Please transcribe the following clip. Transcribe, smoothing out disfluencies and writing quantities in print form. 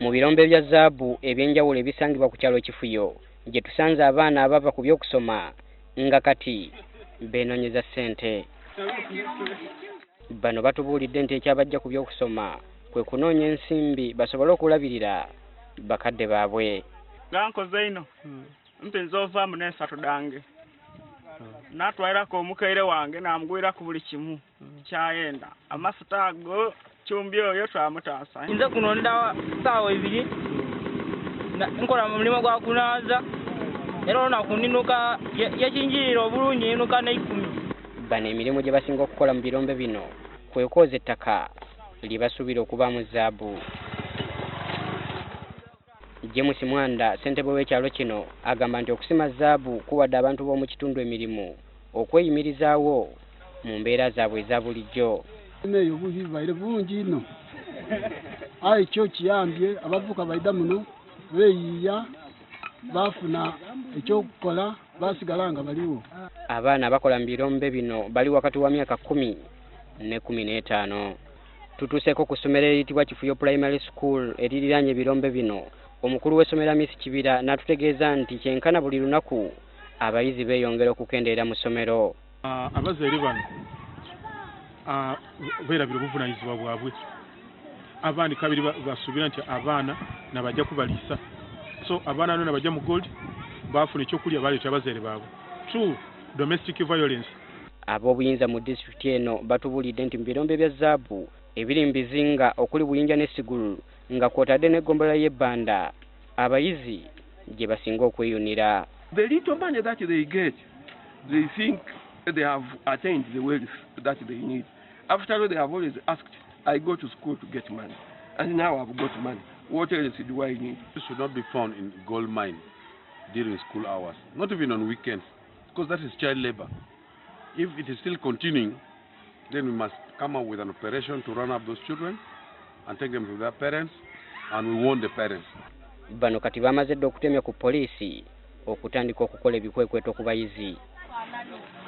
Mu birombe bya zaabu ebyenjawulo ebisangibwa ku kyalo Kifuyo gye tusanze abaana abava ku by'okusoma nga kati beenoonyeza ssente. Bano batubuulidde nti ekyabajja ku by'okusoma kwe kunoonya ensimbi basobole okulabirira bakadde baabwe. Nga nkoze ino mpinza ovaamu n'ensatu dange natwalirako omukaire wange namugwiraku buli kimu kyayenda amafuta ago chumbi oyo twamutaasa. Nze kuno nda saawa 2 nkola mu mulimu gwa kunaaza era olunaku ninuka yekinjirira obulungi ninuka n'ekumi. Bano emirimu gye basinga okukola mu birombe bino kwe kwoza ettaka lye basuubira okubaamu zaabu. James Mwanda, ssentebe w'ekyalo kino, agamba nti okusima zaabu kuwadde abantu b'omu kitundu emirimu okweyimirizaawo mu mbeera zaabwe eza bulijjo. Eyo bubi baire bungi ino aye kyo kiyambye abavuka baida muno beeyiiya bafuna ekyokukola basigala nga baliwo. Abaana abakola mu birombe bino bali wakati wa myaka 10 ne 15. Tutuuseeko ku ssomero eriyitibwa Kifuyo Primary School eririraanye ebirombe bino. Omukulu w'essomero Miss Kibira n'atutegeeza nti kyenkana buli lunaku abayizi beeyongera okukendeera mu ssomero. Abazaire bano beerabira obuvunaanyizibwa bwabwe. Abandi kabiri basuubira nti abaana nabajja kubaliisa, so abaana no nabajja mu gold bafuna ekyokulya baleeta abazaire baabwe. Two, domestic violence. Ab'obuyinza mu disitulikiti eno batubuulidde nti mu birombe bya zaabu ebiri mu bizinga okuli Buyinja ne Sigulu nga kw'otadde n'eggombolola y'Ebbanda abayizi gye basinga okweyunira. The little money that they get, they think they have attained the wealth that they need. After all, they have always asked, I go to school to get money, and now I've got money. What else do I need? You should not be found in gold mine during school hours, not even on weekends, because that is child labor. If it is still continuing, then we must come up with an operation to run up those children and take them to their parents, and we warn the parents. Bano kati bamaze dda okutemya ku poliisi okutandika okukola ebikwekweto ku bayizi.